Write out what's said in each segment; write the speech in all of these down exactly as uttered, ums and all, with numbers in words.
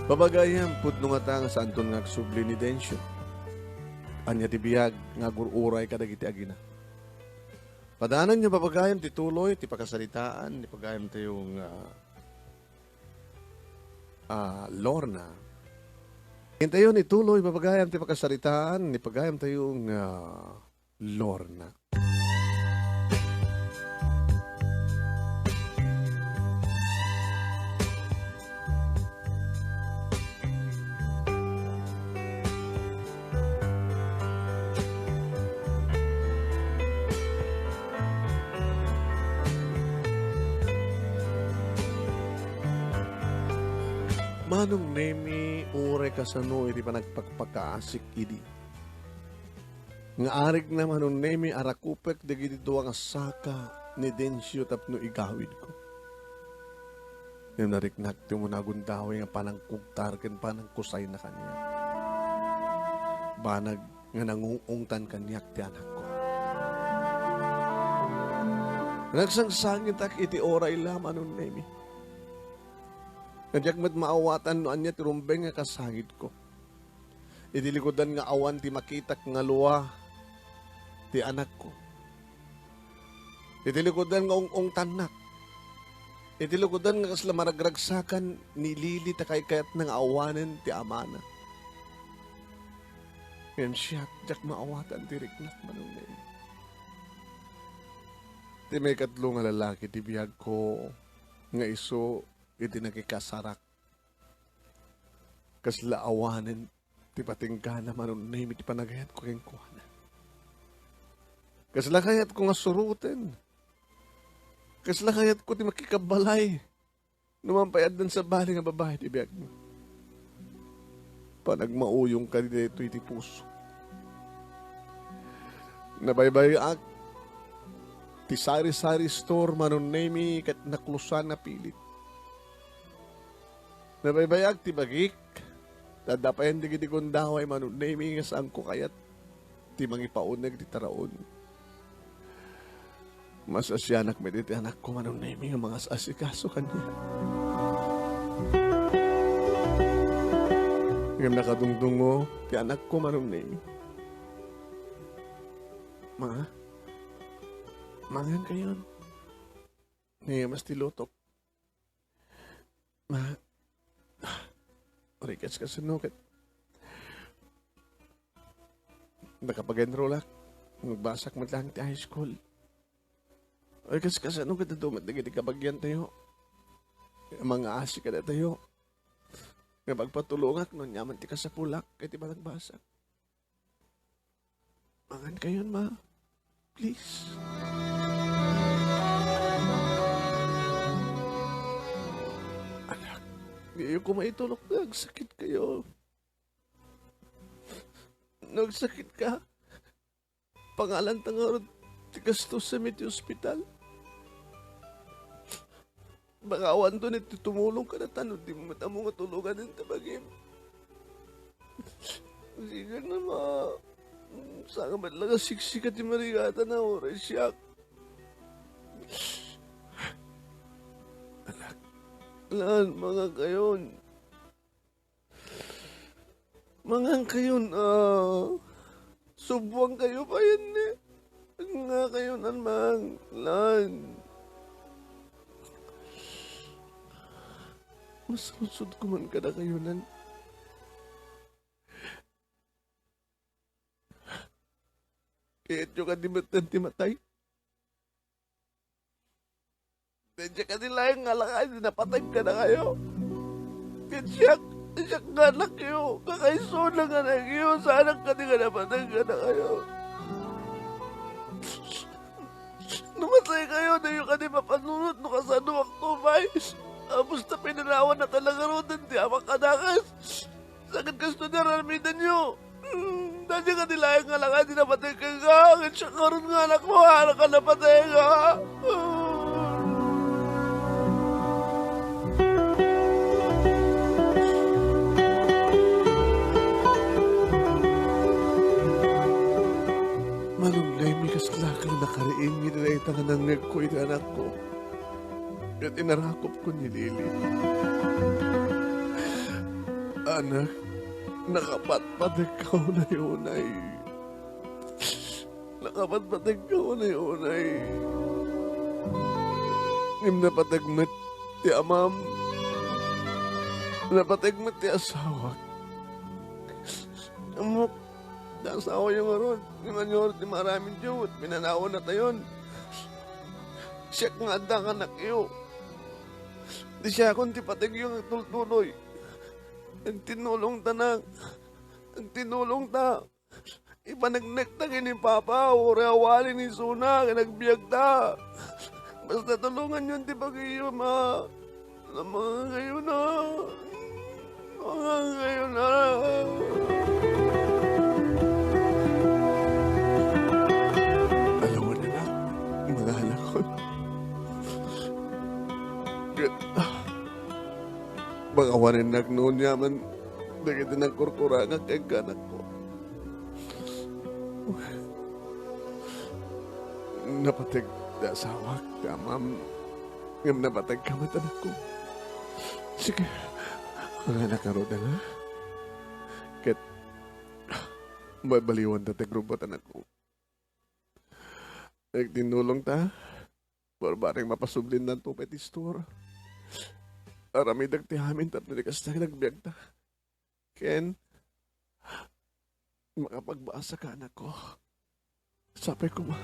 Babagayam, pudno ngata nga saanton nga agsubli ni Dencio. Ania ti biag nga agur-uray kadagiti agina? Padananyo, babagayam, ti tuloy ti pakasaritaan ni pagayamtayo nga, ah, Lorna. Intayon ituloy, babagayam, ti pakasaritaan ni pagayamtayo nga Lorna. Manong Nemi, uray kasano iti panagpakpakaasik idi nga arigna, Manong Nemi, a rakupek dagiti dua nga saka ni Dencio tapno igawidko. Ngem nariknak ti umuna a gundaway nga panangkugtar ken panangkusayna kaniak. Banag nga nangung-ungtan kaniak ti anakko. Nagsangsangitak iti uray la, Manong Nemi. Nga diak met maawatan no ania ti rumbeng nga kasangidko. Iti likudan nga awan ti makitak nga lua ti anakko. Iti likudan nga ung-ungtannak. Iti likudan nga kasla maragragsakan ni Lily ta kaykayatna nga awanen ti amana. Ngem siak, diak maawatan ti riknak, Manong Nemi. Ti maikatlo nga lalaki ti biagko nga isu iti nakikasarak. Kasla awanen ti patinggana, Manong Nemi, ti panagayatko kenkuana. Kasla kayatko nga suroten. Kasla kayatko ti makikabbalay no man pay addan sabali nga babai ti biagna. Panagmauyong kadi daytoy ti puso. Nabaybay-ak ti sari-sari store, Manong Nemi, ket naklusan a pilit. Nabaybay-ak ti bagik, ta adda pay dagiti gundaway, Manong Nemi, nga saanko kayat ti mangipauneg ti taraon. Masasianak met iti anakko, Manong Nemi, nga mangas-asikaso kaniak. Ngem nakadungdungo ti anakko, Manong Nemi. Ma, mangan kayon. Ngem mas ti lutok. Ma, uray kas-, kasano ket nakapag-enrollak, nagbasak met laeng ti high school. Uray kas-, kasano ket adu met dagiti kabagiantayo. Mangaasi kadatayo. Nga pagpatulongak no ania man ti kasapulak iti panagbasak. Mangan kayon, ma. Please. Anak, diyo koma itulok nga agsakit kayo. No agsakit ka, pangalanta ngarud ti gastos sa iti ospital. Baka awanto ni ti tumulong kadata no di mo met ammo nga tulongan ti bagim. Sige na, ma. Saan nga met la nga siksika ti marigatan a uray siak? Anak, lan, mangan kayon. Mangan kayon, ah. Subuan kayo pa yan, eh. Nga kayo nan, mang, lan. Masaludsodko man kada kayo nan. Kayatyo kadi met ti matay? Diak kadi laeng nga alakay ti napateg kadakayo. Ket siak, siak nga anakyo, kakaisuna nga anakyo, saanak kadi nga napateg kadakayo. No matay kayo, diyo kadi mapanunot no kasanoak tumay. Apos ta pinanawan na talaga ruten ti amak kadakes. Sakit kasto ti aramiden yo. Hmm, dadi ka ti laeng nga alakay ti napateg kenka, ket siak ngarud nga anakmo, anak a napateg, ha? Manong Nemi, kasla ka nakariing iti dayta nga nangngegko iti anakko. Ket inarakupko ni Lily. Anak, nakapatpatekka unay-unay. Nakapatpatekka unay-unay. Ngem napateg met ti amam. Napateg met ti asawak. Ammok, ti asawayo ngarud, ngem ania ngarud ti maaramidyo, ket pinanawannatayon. Siak nga adda kanakyo. Ti siakon ti pategyo nga agtultuloy. Agtinulongta, nak. Agtinulongta. Ipaneknekta ken ni Papa, uray awali ni Suna ken agbiagta. Basta tulonganyon ti bagiyom, a. Namangan kayo na. Namangan kayo na. Alawan, anak. Mga anak ko. Ket, ah, baka awanen nagnuon yaman dagiti nagkurkurangak kenka, anakko. Napateg ti asawak, ti amam, ngem napategka met, anakko. Sige, manganak ngarud, a. Ket balbaliwanta ti agrubbuat, anakko. Agtinulongta. Barbareng mapasublinta pay ti istor. Aramidek ti amin tapno di kasta ket agbiagta. Ken, makapagbasaka, anakko. Sapay koma.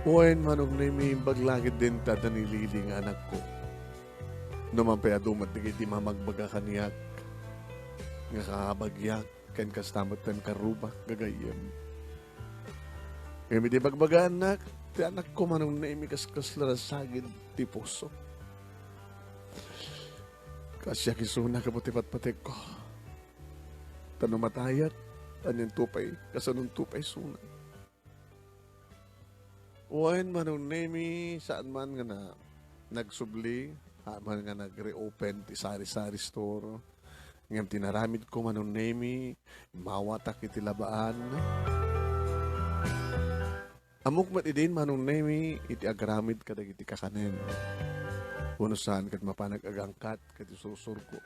Wen, Manong Nemi, imbag la ketdin ti adda ni Lily nga anakko. No man pay adu met dagiti mamagbaga kaniak nga kaabagyak, ken kasta met ti karrubak, gagayyem. Ngem idi bagbagaannak, ti anakko, Manong Nemi, kas kasla nasagid ti puso. Kas siak isuna gapu ti patpategko. Ta no matayak, anianto pay, kasanonto pay isuna. Wen, Manong Nemi, saan man nga na-, nagsubli, saan man nga nag-reopen ti sari-sari store. Ngem ti inaramidko, Manong Nemi, immawatak iti labaan. Ammok met idin, Manong Nemi, iti agaramid kadagiti kakanem. Wenno saan ket mapanak agangkat ket isursurko.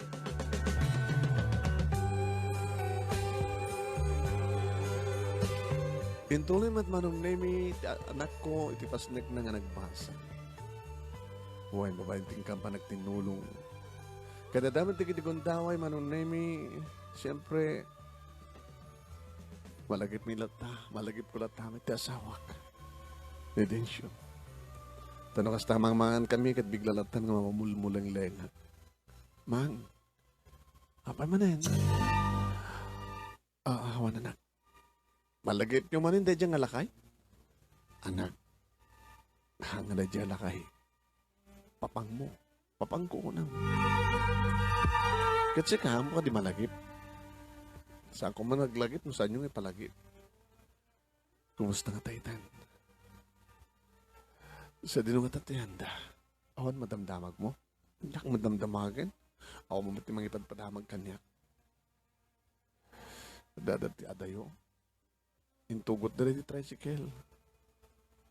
Intuloy met, Manong Nemi, ti a-, anakko iti pasnekna nga nagbasa. Wen, babaen ti inkan panagtinulong. Kadadamen ti gundaway, Manong Nemi, siempre, malagipmi latta, malagipko latta met ti asawak. Ni Dencio. Ta no kasta mangmangan kami, ket bigla lattan nga mamulmulenglengan. Mang, apay manen? Ah, awan, anak. Malagipyo manen daydiay nga lakay? Anak, haan nga daydiay a lakay, papangmo. Papangko kunam. Ket sika, ammok a di malagip. Saanko man naglagip no saanyo nga ipalagip. Kumusta ngata itan? Sadino ngata ti anda? Awan madamdamagmo? Diak madamdamagen. Awan mo met ti mangipadpadamag kaniak. Adda ti adayo. Intugotda daydi tricycle.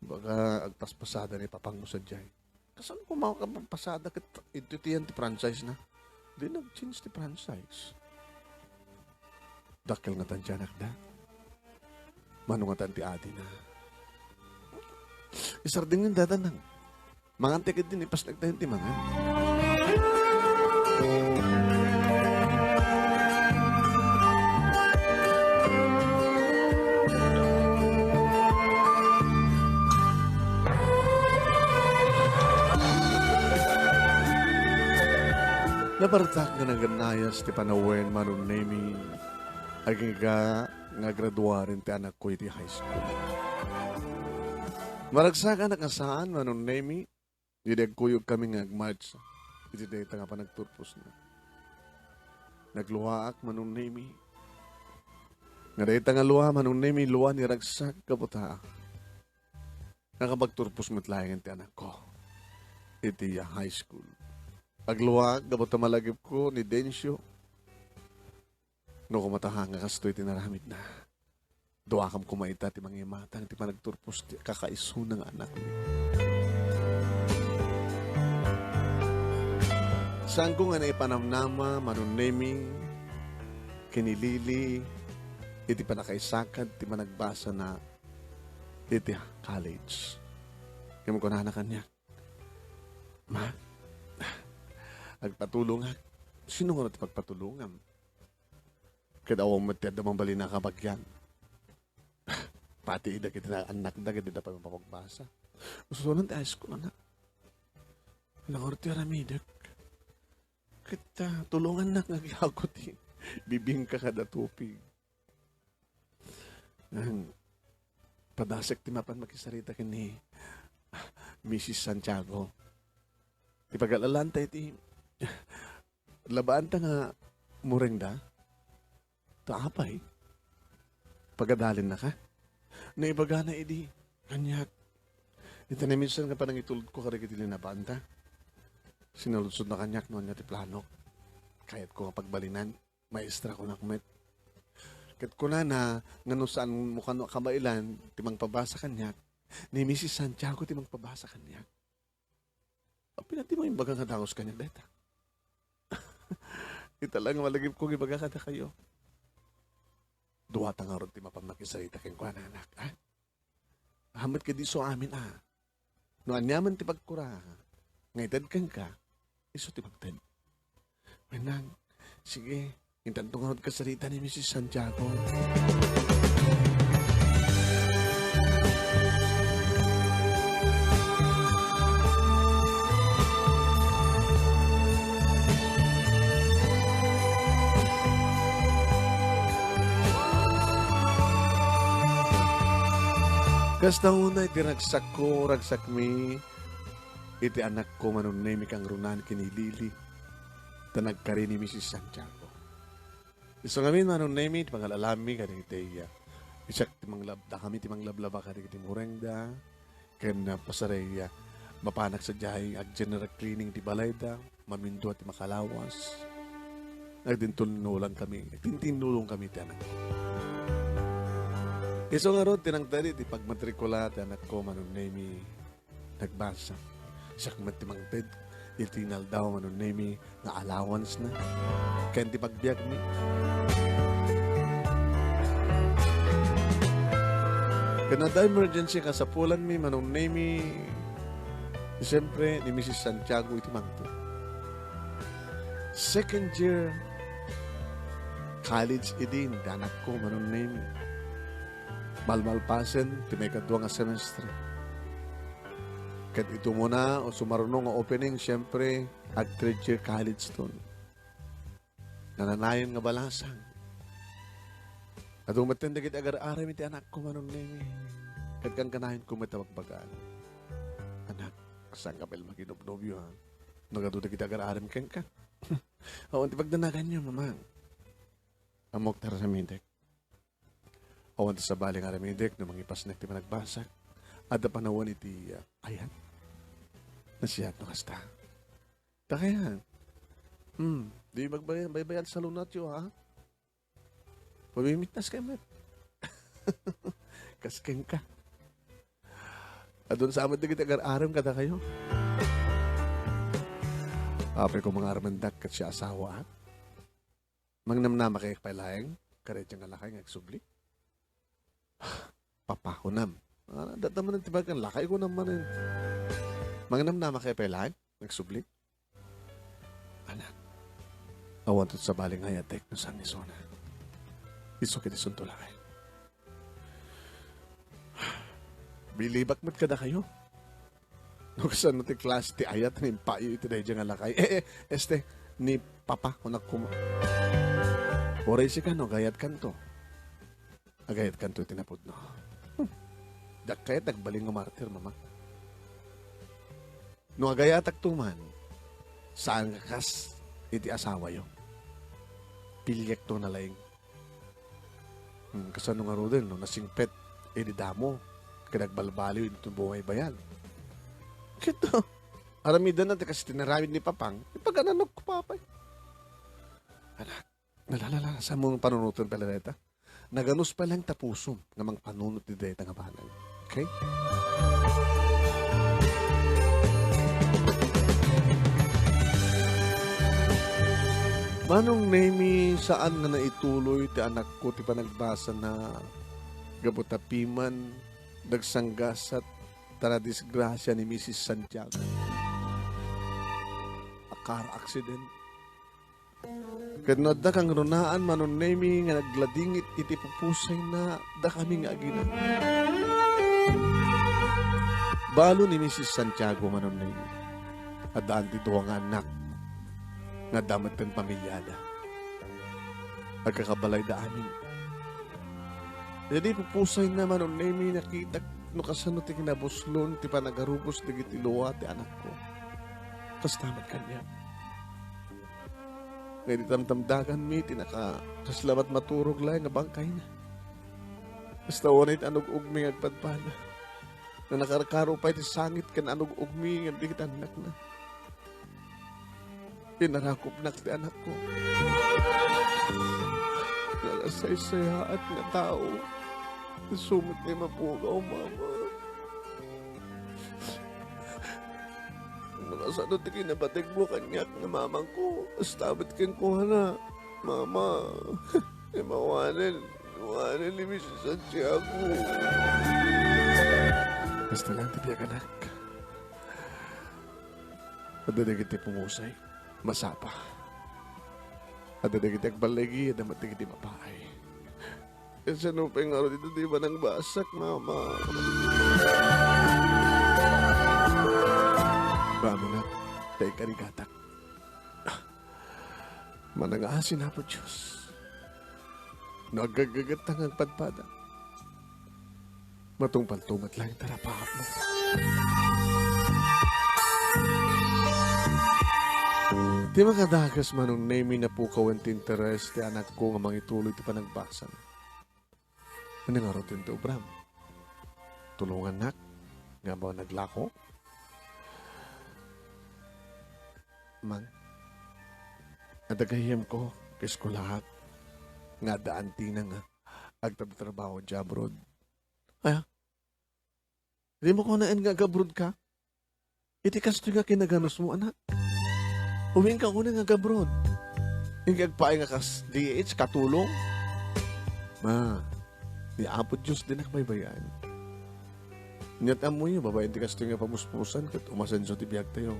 Baga agpaspasada ni papangmo sadiay. Kasano koma agpapasada ket intoy ti yan ti franchise na? Di nag-change ti franchise. Dakkel ngatan ti anakda. Mano ngatan ti adina? Isardengnen dayta nang. Mangan ti ketdi, ipasnektayon ti mangan. Nabartak nga nagannayas ti panawen, Manong Nemi, agingga nga graduaren ti anakko iti high school. Maragsakanak a saan, Manong Nemi, idi agkuyogkami nga agmarch iti dayta nga panagturposna. Nagluaak, Manong Nemi. Nga dayta nga lua, Manong Nemi, lua ni ragsak gapu ta nakapagturpos met laengen ti anakko iti high school. Agluag, gapu ta malagipko ni Dencio. No, kumataha nga kastoy ti naramidna. Duakam koma ita ti mangimatang ti panagturpos ti kakaisuna nga anakmi. Saanko nga naipanamnama, Manong Nemi, ken ni Lily, iti pannakaisakad ti panagbasana iti college. Ngem kunana kaniak, "Ma, agpatulongak." "Sino nga ti pagpatulongam? Ket awan met ti adda mabalin a kabagian. Pati ida ket annakda ket adda pay mapagbasa. Usunan ti high school, anak. Langor ti aramidek. Ket, ah, tulongannak nga agyago ti bibingka kada tupig." Ngem padasek ti mapan makisarita ken ni Misis Santiago. Ti pag-alalaanta iti labaanta nga murengda. Ta apay? Pagadalinnaka? No ibagana idi kaniak, iti naminsan nga panangitulodko kadagiti linabaanta, sinaludsodna kaniak no ania ti planok. Kayatko nga pagbalinan. "Maestra," kunak met. Ket kunana nga no saanmo kano a kabaelan ti mangpabasa kaniak, ni Misis Santiago ti mangpabasa kaniak. Apay, ti mangimbaga nga dagus kaniak dayta? Ita la nga malagipko nga ibaga kadakayo. Duata ngarud ti mapan makisarita kenkuana, anak, a? Amin ket isu amin a. No aniaman ti pagkura nga ited kenka, isu ti magted. Wenang, sige, intanto ngarud kasarita ni Misis Santiago. Kasta unay ti ragsakko, ragsakmi, iti anakko, Manong Nemi, kangrunan ken ni Lily, ta nagkari ni Misis Santiago. Isu ngamin, Manong Nemi, ti pangalaami kadagiti iya. Siak ti manglab-, dakami ti manglablaba kadagiti murengda, ken, ah, pasaraya, mapanak sadiay ag-general cleaning ti balayda, mamindua ti makalawas. Nagtintinulongkami, nagtintinulongkami ti anak. Isu ngarud ti nangted iti pagmatrikula ti anakko, Manong Nemi. Nagbasa. Siak met ti mangted iti inaldaw, Manong Nemi, nga allowance na ken ti pagbiagmi. Ken adda emergency kasapulanmi, Manong Nemi, siyempre, ni Misis Santiago iti mangted. Second year college idi ti anakko, Manong Nemi. Malmalpasen ti maikadua nga semestre. Ket iti umuna, o sumaruno nga opening, siyempre, ag third year college ton. Nananayon nga balasang. Adu metten dagiti agar-arem iti anakko, Manong Nemi. Ket kankanayon ko met a bagbagaan. Anak, saanka pay la makinobnobio, ha? No adu dagiti agar-arem kenka. Awan ti pagdanaganyo, Mamang. Ammok ti aramidek. Awan ti sabali nga aramidek no mangipasnek ti panagbasak. Adda panawen iti, ah, ayan. Nasiat no kasta. Ta kayat. Hmm, di magbay-, baybayad sa lunatyo, ha? Pamimitnas kayo met. Kas kenka. Adun sa amat dagiti agar-arem kadakayo. Apay ko, mangarmendak ket siya asawa, ha? Mangnamnama kayo pay laeng, kadaydiay nga lakay nga agsubli? Papa, kunam. Ah, data man ti bagan lakay, kunam man, eh. Mangnamnama kayo pay laeng nga agsubli? Anak, awan to sabali nga ayatek no saan isuna. Isu ket isunto lakay. Bilibak met kadakayo. No kasano ti klase ti ayat nga impayo iti daydiay nga lakay. Eh, eh, este, ni Papa, kunak koma. Uray sika no agayatkanto. Agayatkanto iti napudno. Hmm. Diak kayat agbalin nga martir, Mama. No agayatakto man, saan nga kas iti asawayo. Piliekto nga nalaing. Hmm, kasano ngaruden no nasingpet idi damo ket agbalbaliw idi bumaybayag? Ket, Aramidenna ti kas ti naramid ni Papang, ipagananokko pay. Anak, la, la, la, saan mo panunoten pay laeng dayta? Naganus pay laeng ta pusom nga mangpanunot iti dayta nga banag. Okay? Manong Nemi, saan nga naituloy ti anakko ti panagbasana gapu ta piman nagsanggasat ta nadisgrasia ni Misis Santiago. A car accident. Ket no adda kangrunaan, Manong Nemi, nga nagladingit iti pupusayna, dakami nga agina. Balo ni Misis Santiago, Manong Nemi. Addaan ti dua nga annak nga adda met ken pamiliada. Agkakabalayda amin. Idi pupusayna, Manong Nemi, nakitak no kasano ti kinabuslon ti panagarubos dagiti lua ti anakko. Kasta met kaniak. Nga idi tamtamdaganmi ti naka-, kasla met maturog laeng nga bangkayna. Kasta unay ti anug-ugmi nga agpadpada. Nga nakarkaro pay ti sangit ken anug-ugmi nga dagiti annakna. Pinarakupnak ti anakko. Nakasaysayaat nga tao. Isu met ti mapukaw, Mama. No kasano ti kinabatigmo kaniak nga mamangko, kasta met kenkuana, Mama. Imawanen, imawanen ni Misis Santiago. Kasta laeng ti biag, anak. Adda dagiti pumusay, masapa. Adda dagiti agballigi, adda met dagiti mapaay. Kasano pay ngarud ita ti panangbasak, Mama? Bamona, ta ikarigatak. Manangaasi, Apo Dios. No aggaggagetta nga agpadpada, matungpalto met laeng ti arapaapmo. Ti makadakes, Manong Nemi, napukawen ti interes ti anakko nga mangituloy ti panagbasana. Ania ngarud ti obram? Tulongannak nga awan naglako? Mang, adda gayyemko, kaeskulaak, nga adda antina nga agtratrabaho idiay abroad. Aya? Dimo kunaen nga agabroad ka? Iti kastoy nga kinaganusmo, anak. Umiingka unay nga agabroad. Inka agpaay nga kas D H, katulong. Ma, ni Apo Dios dinak baybay-an. Ania ti ammoyo, babaen ti kastoy nga pamuspusan, ket umasenso ti biagtayo.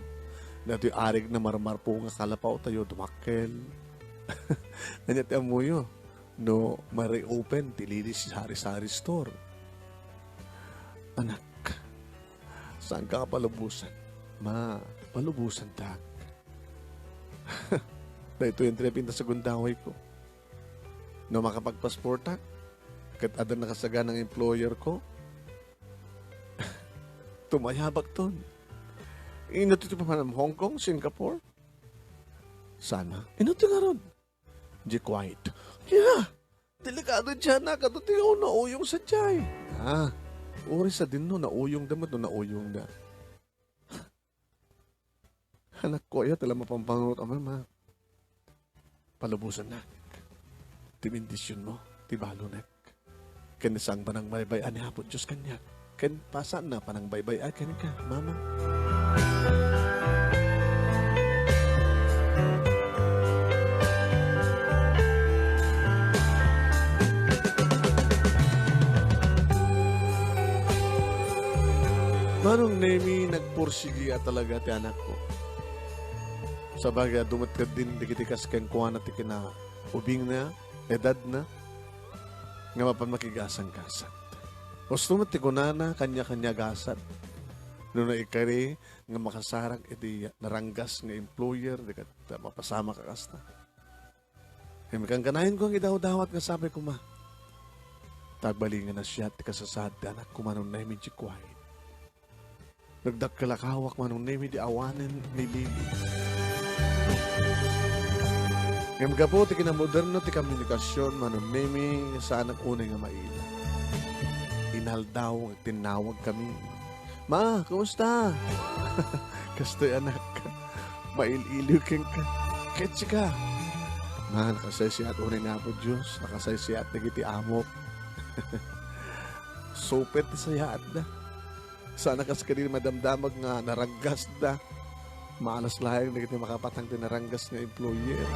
Datoy arig na marmarpo nga kalapawtayo, dumakkel. Ania ti ammoyo, no ma-reopen ti Lily's Sari-Sari Store. Anak, saanka nga palubosan? Ma, palubosantak. Daytoy ti napintas a gundawayko. No makapagpasportak, ket adda nakasaganang employerko, tumayabakton. Inno ti papanam Hong Kong, Singapore? Sana. Inno ti ngarud? Di quiet. Yeah. Delikado diay, anak, adu ti nauyong sadiay. Ah, uray sadino, nauyongda met no nauyongda. Anakko, aya ti la mapampanunot a mama. Palubosannak. Ti bendisionmo, ti balonek. Ken saan panangbaybay-an ni Apo Dios kaniak. Ken pasaanna panangbaybay-ay kenka, Mama. Manong Nemi, nagpursigi a talaga ti anakko. Sabagay, adu met ketdin dagiti kas kenkuana ti kinaubingna, edadna, nga mapan makigasanggasat. Husto met ti kunana, kaniak-kaniak a gasat. No naikari nga makasarak iti naranggas nga employer, di ket mapasamak a kasta. Ngem kankanayon ko nga idawdawat nga sapay koma, ta agbalingan a siak ti kasasaad ti anakko, Manong Nemi, di quiet. Nagdakkel a kawak, Manong Nemi, di awanen ni Lily. Ngem gapu ti kinamoderno ti komunikasion, Manong Nemi, saanak unay nga maila. Inaldaw nga agtinnawag kami. "Ma, kumusta?" Kastoy, anak. Mail-iliw kenka. Ket sika? "Ma, nakasaysayaat unay ni Apo Dios. Nakasaysayaat dagiti amok." Super ti sayaatda. Saan a kas kadi madamdamag nga naraggasda. Malas laeng dagiti makapatang ti naraggas nga employer.